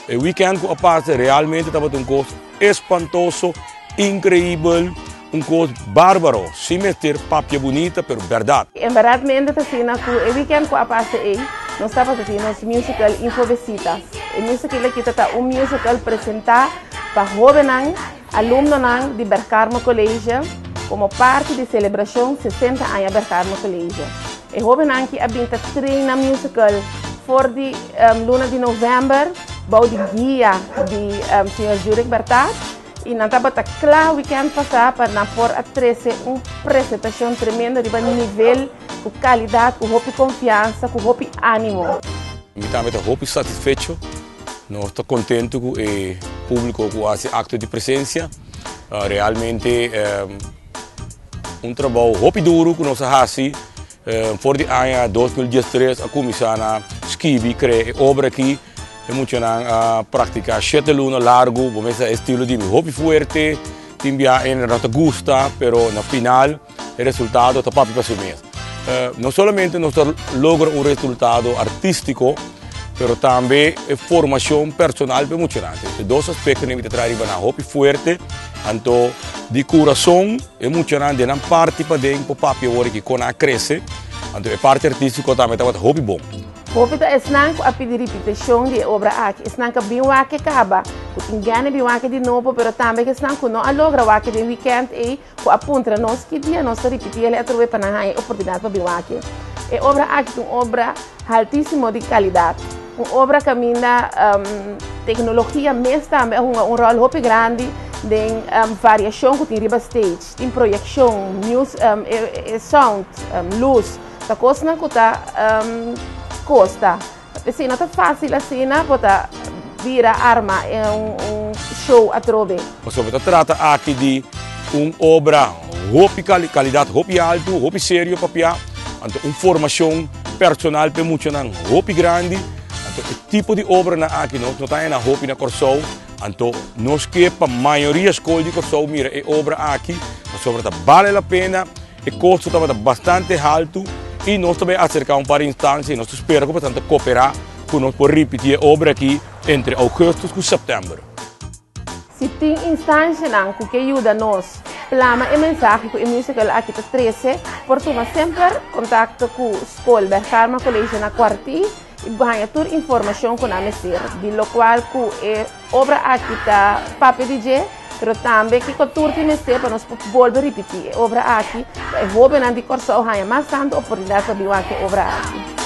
E weekend ku a pasa realmente tabata un kos espantoso, inkreibel, un kos bárbaro. Sin mester papia bunita, pero bèrdat. En bèrdat mente ta asina ku e weekend ku a pasa ei, nos tabata tin nos musical Infobesitas. E musical aki ta ta un musical presentá pa hóbennan, alumnonan di Bergkarmo College komo parti di selebrashon 60 aña Bergkarmo College. E hóbennan aki a bin ta train nan musical for di luna di novèmber bou di guia di señor Jurek Bertad i nan tabata kla wikènt pasá pa nan por a trese un presentashon tremendo riba nivel ku kalidat, ku hopi konfiansa, ku hopi ánimo. Mi tambe ta hopi satisfecho. Nos ta kontentu ku e públiko ku a hasi akto di presensia. Realmente un trabou hopi duru ku nos a hasi for di aña 2013 a kuminsá na skibi, krea e obra aki. E muchanan a praktiká shete luna largu. Bo mester sa e estilo di mi hopi fuerte, tin bia hende no ta gusta, pero na final e resultado ta papia pa su mes. No solamente nos ta logra un resultado artístiko, pero tambe e formashon personal pa e muchanan. E dos aspektonan mi ta traha riba nan hopi fuerte, anto di kurason e muchanan den nan parti paden por papia awor aki kon nan a krese, anto e parti artístiko tambe tabata hopi bon. Hopi ta esnan ku a pidi ripitishon di e obra aki, esnan ku a bin wak e kaba, ku tin gana di bin wak di nobo, pero tambe esnan ku no a logra wak den wikènt ei, ku a puntra nos ki dia nos ta ripití el atrobe pa nan haña e oportunidat pa bin wak. E obra aki ta un obra haltísimo di kalidat, un obra kaminda teknologia mes tambe a hunga un ròl hopi grandi den variashon ku tin riba stage, tin proyekshon, e sound, lus. Ta kosnan ku ta kosta. P'esei no ta fásil asina bo ta bira arma un show atrobe. Pasobra ta trata aki di un obra hopi kalidat hopi altu, hopi serio papia, anto un formashon personal p'e muchanan hopi grandi. Anto e tipo di obranan aki nos no ta haña nan hopi na Kòrsou, anto nos ke pa mayoria skol di Kòrsou mira e obra aki pasobra ta bale la pena. E kosto tabata bastante haltu i nos ta bai aserká un par di instansia i nos ta spera ku boso ta koperá ku nos por ripití e obra aki entre ougùstùs ku sèptèmber. Si tin instansianan ku ke yuda nos plama e mensahe ku e musical aki ta trese, por tuma semper kontakto ku Skol Bergkarma College na Kuartí i bo haña tur informashon ku nan mester di lokual ku e obra aki ta papia di dje, pero tambe kiko tur tin mester pa nos por bolbe ripití e obra aki pa e hóbennan di Kòrsou haña mas tantu oportunidat pa bin wak e obra aki.